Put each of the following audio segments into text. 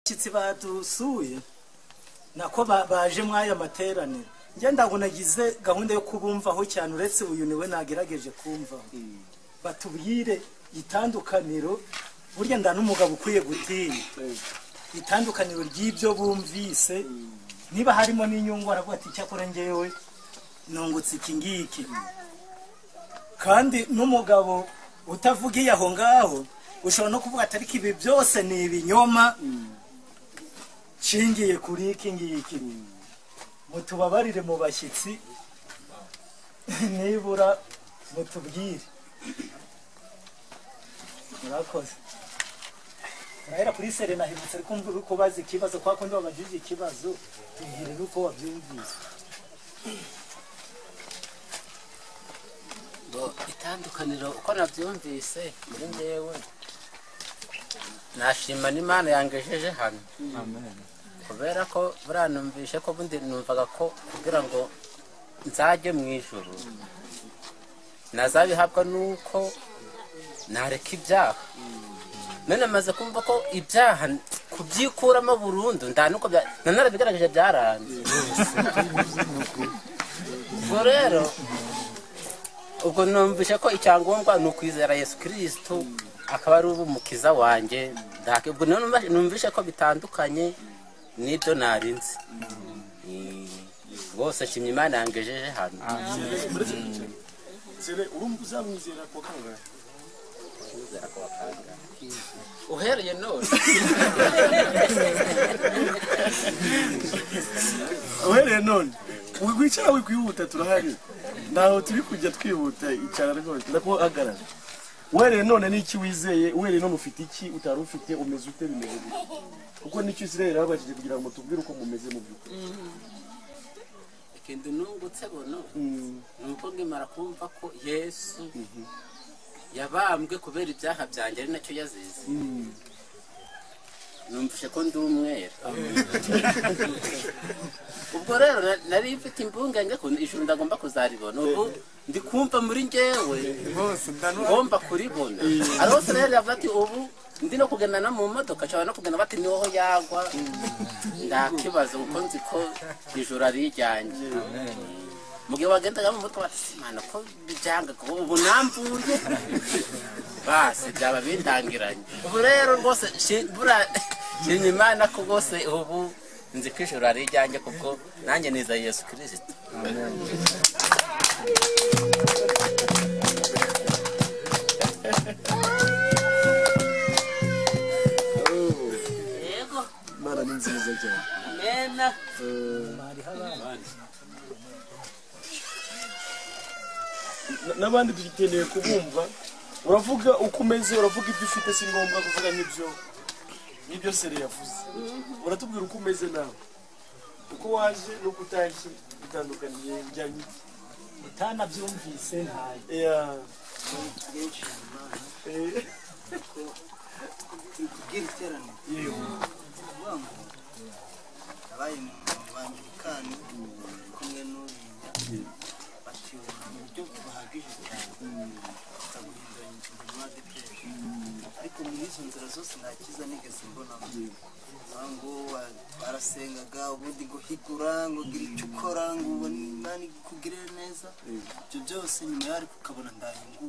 Abashyitsi badusuye nako baje mw'aya materaniro, njye ntabwo nagize gahunda yo kubumvaho cyane, uretse uyu niwe nagerageje kumvaho. Batubwire itandukaniro, burya nda n'umugabo ukwiye gutinya itandukaniro ry'ibyo bumvise, niba harimo n'inyungu aravuga ati cyakora njyewe nungutse iki ngiki. Kandi n'umugabo utavugiye aho ngaho ushobora no kuvuga ati ariko ibi byose ni ibinyoma nshingiye kuri iki ngiki. Mutubabarire mu bashyitsi, nibura mutubwire. Murakoze. Turahera kuri Serena hibutse ariko uri kubaza ikibazo kwa kundi wabajije ikibazo, tubwire nuko wabyumvise. Itandukaniro uko nabyumvise muri njyewe, nashima n'Imana yangejeje hano. Amen. Kubera ko buranumvishe ko bundi numvaga ko kugira ngo nzajye mu ijuru nazabihabwa nuko nareka ibyaha. None maze kumva ko ibyaha kubyikuramo burundu ndanuko nanarabigaragaje byaranze. Ubwo rero ubwo numvishe ko icyangombwa ni ukwizera Yesu Kristo akaba ari umukiza wanjye. Ubwo numvishe ko bitandukanye n'ibyo narinzi. Rwose nshimye Imana yangejeje hano. Urumva uzamwizera kwa kangahe? Uhereye none. Uhereye none. Wicara wikwihuta, turahari. Ntaho turi kujya twihuta, icara rwose ndakuhagarara. Uhereye none n'iki wizeye? Uhereye none ufite iki utari ufite? Umeze ute? Bimeze gute? Kuko nicyo Israel yababajije kugira ngo tubwire uko mumeze mu by'ukuri. Ikintu nungutse bono nuko ngimara kumva ko Yesu yabambwe kubera ibyaha byanjye ari nacyo yazize. Numvise ko ndi umwera. Ubwo rero nari mfite impungenge ko ijuru ndagomba kuzaribona. Ubu ndi kumva muri njyewe ngomba kuribona. Arose rero yavuze ati ubu ndi no kugendana mu modoka, nshobora no kugenda bati niho yagwa, ndakibazo kuko nzi ko ijuru ari iryanjye. Mu gihe wagendaga mu mutwe bati Imana ko bijyanga ubu namvuye basi byaba bindangiranye. Ubu rero rwose nshimye Imana ko rwose ubu nzi ko ijuru ari iryanjye kuko nanjye nizeye Yesu Kristo. Yego. Imana ni nziza cyane. Amena. N'abandi dukeneye kubumva. Uravuga uko umeze, uravuga ibyo ufite, si ngombwa kuvuga nk'ibyo Sere yavuze. Uratubwira uko umeze nawe, uko waje n'uko utashye bitandukaniye bijyanye iki? Utanabyumvise ntayo. Kubwira iteraniro nabaye mu Bangilikani kumwe n'uriya batiwe mu buryo buhagije cyane guhinduranya inshingano ADEPR, ariko muri izo nzira zose nta cyiza nigeze mbonamo. Ngo twarasengaga ubundi ngo higura, ngo gira icyo ukora, ngo ubone Imana ikugirire neza. Ibyo byose nyuma yaho ariko ukabona nta nyungu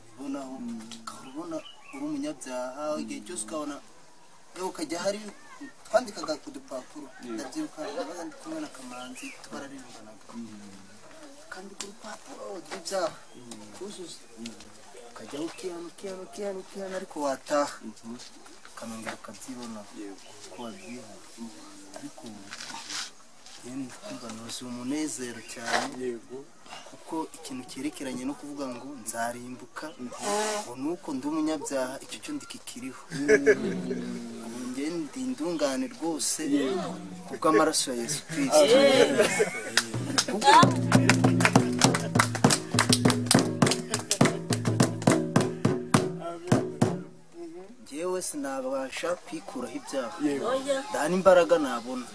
ubibonaho, ukahora ubona uri umunyabyaha igihe cyose, ukabona ukajya hari twandikaga udupapuro. Ndabyibuka nabaga ndi kumwe na Kamanzi twararirimbanaga, ukandika urupapuro rw'ibyaha kuzuza, ukajya ukihana ukihana ukihana ukihana, ariko wataha ukanongera ukabyibona ko wabyihaye. Ariko ubu ndumva nuzuye umunezero cyane, kuko ikintu cyerekeranye no kuvuga ngo nzarimbuka ngo nuko ndi umunyabyaha, icyo cyo ndikikiriho. Ubu njye ndi indungane rwose kubw'amaraso ya Yesu Kristo. Njyewe sinabasha kwikuraho ibyaha nta n'imbaraga nabona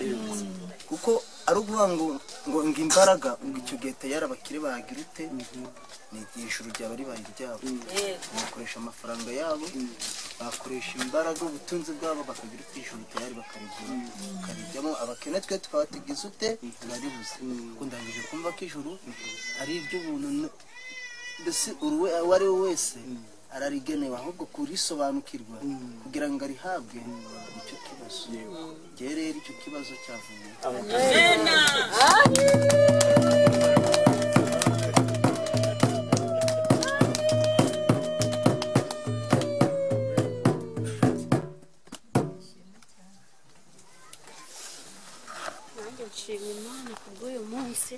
kuko ari ukuvuga ngo ngo imbaraga ngo icyo gihe tayari abakire bagira ute ni igihe ijuru ryaba ribaye iryabo bakoresha amafaranga yabo bakoresha imbaraga ubutunzi bwabo bakagira ute ijuru tayari bakarigura bakarijyamo abakene twe tukaba tugize ute turaribuze kuko ndangije kumva ko ijuru ari iry'ubuntu mbese uwo ari we wese ararigenewe ahubwo kurisobanukirwa kugira ngo arihabwe nicyo kibazo njye rero icyo kibazo cyavuye. Nanjye nshima Imana kubw'uyu munsi.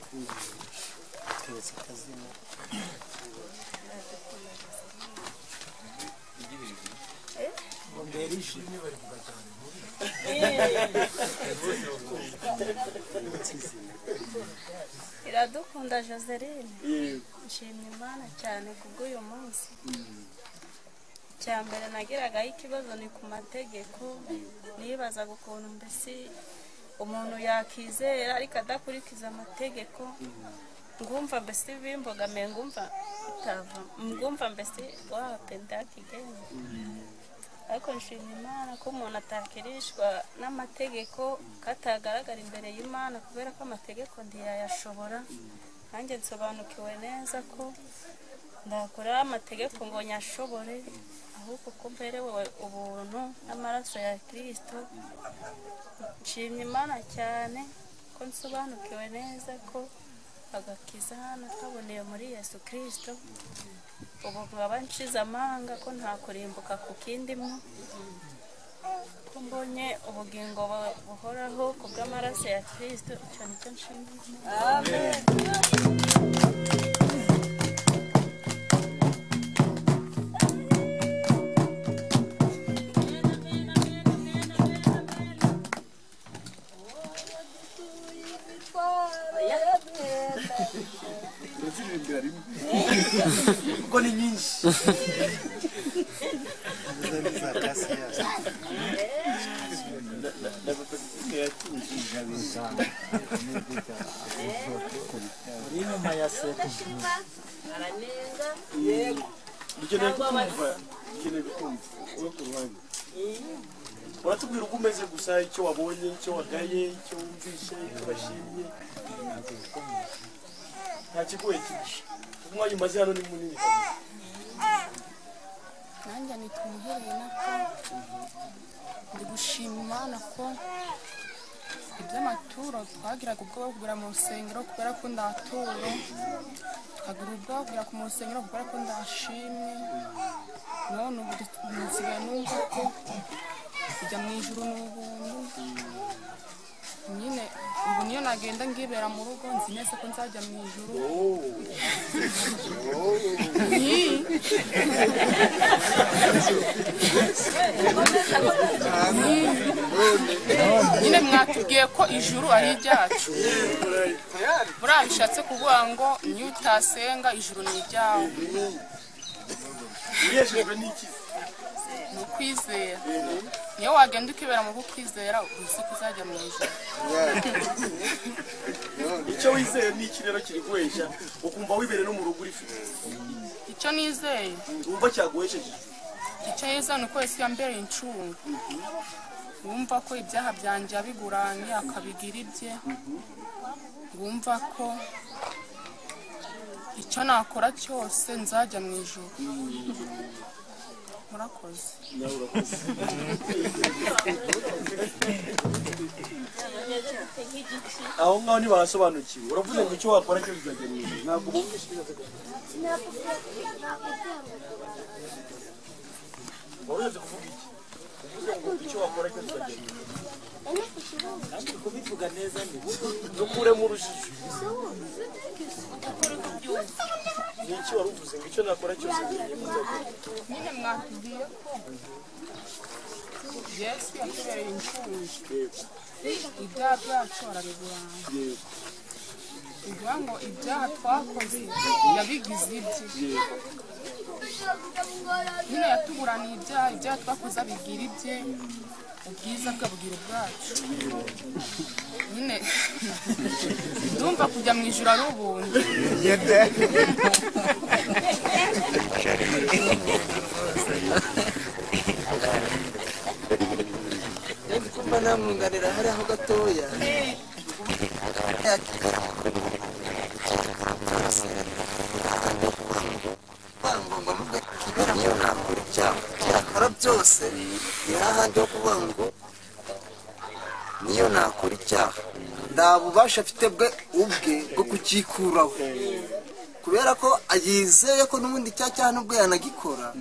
Iradukunda Joseline. Nshimye Imana cyane kubw'uyu munsi. Icya mbere nagiragaho ikibazo ni ku mategeko, nibazaga ukuntu mbese umuntu yakizera ariko adakurikiza amategeko, ngumva mbese bimbogamiye, ngumva bitava, ngumva mbese wape ndakigenda. Ariko nshima Imana ko umuntu atakirishwa n'amategeko, ko atagaragara imbere y'Imana kubera ko amategeko ntiyayashobora. Nanjye nsobanukiwe neza ko ndakora amategeko ngo nyashobore, ahubwo ko mberewe ubuntu n'amaraso ya Kristo. Nshimye Imana cyane ko nsobanukiwe neza ko agakiza nakaboneye muri Yesu Kristo. Ubu nkaba nshize amanga ko nta kurimbuka ku kindimo, ko mbonye ubugingo buhoraho ku bw'amaraso ya Kristo. Icyo nicyo nshimye. Amen. Kuko ni nyinshi. Uri inyuma ya seta. Dukeneye kukumva, dukeneye kukumva uri ku ruhande. Uratubwira uko umeze gusa, icyo wabonye, icyo wagaye, icyo wumvishe, icyo washimye. Nta kigoye cyinshi. Umwanya umaze hano ni munini kabisa. Nanjye nitwa Umuhereye nako ndi gushima Imana ko iby'amaturo twagiraga ubwoba bwo kugura mu rusengero kubera ko ndaturo, tukagira ubwoba bwo kugura ku rusengero kubera ko ndashimwe. None ubu nsigaye numva ko kujya mu ijuru ni ubuntu nyine. Ubu niyo nagenda ngibera mu rugo nzi neza ko nzajya mu ijuru. Nyine mwatubwiye ko ijuru ari iryacu. Buriya bishatse kuvuga ngo niyo utasenga ijuru ni iryawe. Ni ukwizera. Niyo wagenda ukibera mu kwizera uzi ko uzajya mu ijuru. Icyo wizeye ni iki rero kiri guhesha ukumva wibere no mu rugo urifite? Icyo nizeye wumva cyaguhesheje? Icyo nizeye ni uko Yesu yambereye incungu. Wumva ko ibyaha byanjye yabiguranye akabigira ibye. Wumva ko icyo nakora cyose nzajya mu ijuru. Murakoze. Nawe urakoze. Aho ngaho ntibasobanukiwe. Uravuze ngo icyo wakora cyose uzajya mu ijuru. Ntabwo bumvishe ibyo wari kuvuga iki? Uvuze ngo icyo wakora cyose uzajya mu ijuru. Kandi kubivuga neza ni dukuremo urujijo. Ni iki wari uvuze ngo icyo nakora cyose ngiye kuzajya? Nyine mwatubwiye ko Yesu yatubereye incungu. Ibyaha byacu arabigurana. Bivuga ngo ibyaha twakoze yabigize ibye. Nyine yatuburaniye ibyaha, ibyaha twakoze abigira ibye, ubwiza bwe abugira ubwacu. Nyine ndumva kujya mu ijuru ari ubuntu. Kumva namwunganira hariho gatoya. Yakora byose ni hahandi ho kuvuga ngo niyo nakora icyaha nta bubasha afite bwe ubwe bwo kukikuraho, kubera ko yizeye ko n'ubundi icyaha cyaha nubwo yanagikora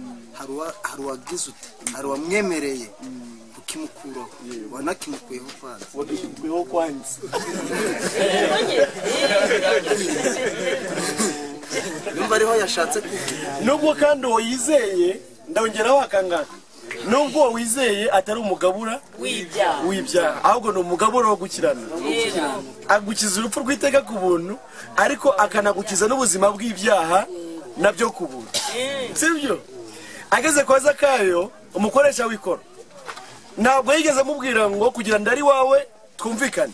hari uwagize ute, hari uwamwemereye kukimukuraho, wanakimukuyeho kwanza. Wakimukuyeho kwanza. Numva ariho yashatse kuvuga. Nubwo kandi uwo yizeye, ndongeraho akangaka, nubwo uwo wizeye atari umugabura w'ibyaha, ahubwo ni umugabura wo gukirana. Agukiza urupfu rw'iteka ku buntu, ariko akanagukiza n'ubuzima bw'ibyaha nabyo ku buntu. Sibyo? Ageze kwa Zakayo, umukoresha w'ikoro, ntabwo yigeze amubwira ngo kugira ndari wawe twumvikane,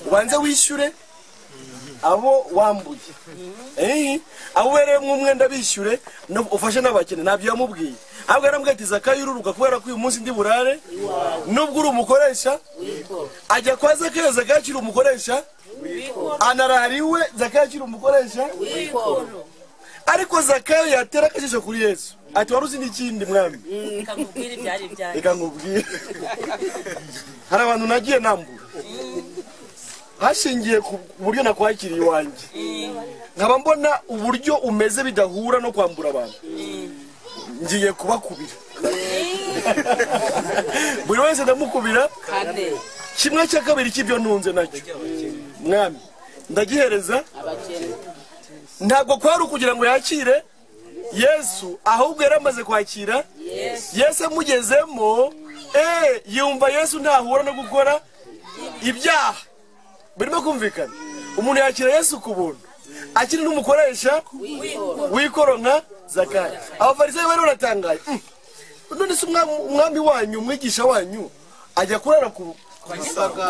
ubanze wishyure abo wambuye, abo ubereyemo umwenda bishyure, ufashe n'abakene. Ntabyo yamubwiye, ahubwo yaramubwiye ati Zakayo ururuka kubera ko uyu munsi ndi burare, nubwo uri umukoresha. Ajya kwa Zakayo, Zakayo akiri umukoresha, anarara iwe, Zakayo akiri umukoresha. Ariko Zakayo yatera akajisho kuri Yesu ati wari uzi n'ikindi mwami, reka nkubwire. Hari abantu nagiye nambura hashingiye ku buryo nakwakiriye iwanjye, nkaba mbona uburyo umeze bidahura no kwambura abantu, ngiye kubakubira. Buri wese ndamukubira kimwe cya kabiri cy'ibyo ntunze nacyo, mwami ndagihereza. Ntabwo kwari ukugira ngo yakire Yesu, ahubwo yaramaze kwakira Yesu. Amugezemo yumva Yesu ntahura no gukora ibyaha. Birimo kumvikana, umuntu yakira Yesu ku buntu akiri n'umukoresha w'ikoro nka Zakayo. Abafarisayo bari baratangaye, none se umwami wanyu, umwigisha wanyu ajya kurara ku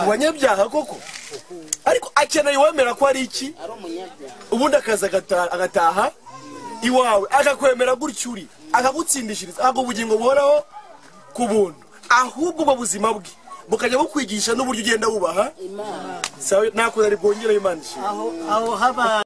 banyabyaha koko? Ariko akeneye uwemera ko ari iki, ubundi akaza agataha iwawe, akakwemera gutyo uri, akagutsindishiriza, akaguha ubugingo buhoraho ku buntu. Ahubwo ubwo buzima bwe bukajya bukwigisha n'uburyo ugenda wubaha. Ntabwo ari bwongere Imana ishimwe. Aho haba